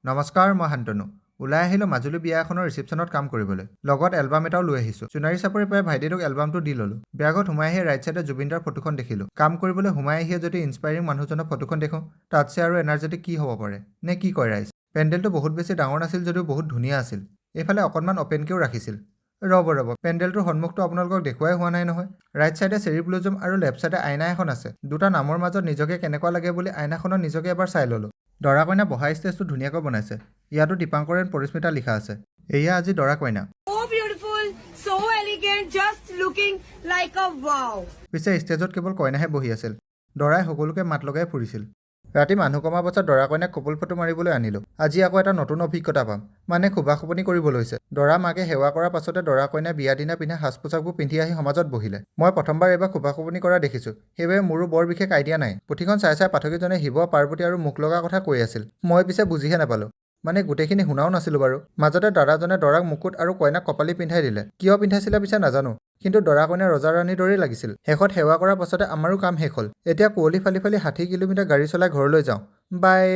নমস্কাৰ, মই শান্তনু। ওলাই আহিলোঁ মাজুলী বিয়া এখনৰ ৰিচিপশ্যনত কাম কৰিবলৈ। লগত এলবাম এটাও লৈ আহিছোঁ। সোণাৰী চাপৰি পাই ভাইটিটোক এলবামটো দি ল'লোঁ। বিয়াঘৰত সোমাই আহি ৰাইট ছাইডে জুবিনদাৰ ফটোখন দেখিলোঁ। কাম কৰিবলৈ সোমাই আহিয়ে যদি ইনস্পায়াৰিং মানুহজনৰ ফটোখন দেখোঁ, তাতছে আৰু এনাৰ্জেটিক কি হ'ব পাৰে, নে কি কয় ৰাইজ? পেণ্ডেলটো বহুত বেছি ডাঙৰ নাছিল যদিও বহুত ধুনীয়া আছিল। এইফালে অকণমান অ'পেনকৈও ৰাখিছিল। ৰ'ব ৰ'ব, পেণ্ডেলটোৰ সন্মুখটো আপোনালোকক দেখুৱাই হোৱা নাই নহয়। ৰাইট ছাইডে চেৰী ব্লুজম আৰু লেফ্ট ছাইডে আইনা এখন আছে। দুটা নামৰ মাজত নিজকে কেনেকুৱা লাগে বুলি আইনাখনত নিজকে এবাৰ চাই ল'লোঁ। দৰা কইনা বহা ষ্টেজটো ধুনীয়াকৈ বনাইছে। ইয়াতো দীপাংকৰ এণ্ড পৰিস্মিতা লিখা আছে। এয়া আজি দৰা কইনা। So beautiful, so elegant, just looking like a wow. পিছে ষ্টেজত কেৱল কইনাহে বহি আছিল। দৰাই সকলোকে মাত লগাই ফুৰিছিল। ৰাতি মানুহ কমাৰ পাছত দৰা কইনাক কপল ফটো মাৰিবলৈ আনিলোঁ। আজি আকৌ এটা নতুন অভিজ্ঞতা পাম, মানে খোবা খোপনি কৰিব লৈছে। দৰা মাকে সেৱা কৰাৰ পাছতে দৰা কইনাই বিয়া দিনা পিন্ধা সাজ পোছাকবোৰ পিন্ধি আহি সমাজত বহিলে। মই প্ৰথমবাৰ এইবাৰ খোবা খোপনি কৰা দেখিছোঁ, সেইবাবে মোৰো বৰ বিশেষ আইডিয়া নাই। পুথিখন চাই চাই পাঠকীজনে শিৱ, পাৰ্বতী আৰু মুখ লগা কথা কৈ আছিল। মই পিছে বুজিহে নাপালোঁ, মানে গোটেইখিনি শুনাও নাছিলোঁ বাৰু। মাজতে দাদাজনে দৰাক মুকুট আৰু কইনাক কপালি পিন্ধাই দিলে। কিয় পিন্ধাইছিলে পিছে নাজানো, কিন্তু দৰা কইনা ৰজা ৰাণীৰ দৰেই লাগিছিল। শেষত সেৱা কৰাৰ পাছতে আমাৰো কাম শেষ হ'ল। এতিয়া কুঁৱলী ফালি ফালি 60 কিলোমিটাৰ গাড়ী চলাই ঘৰলৈ যাওঁ। বাই।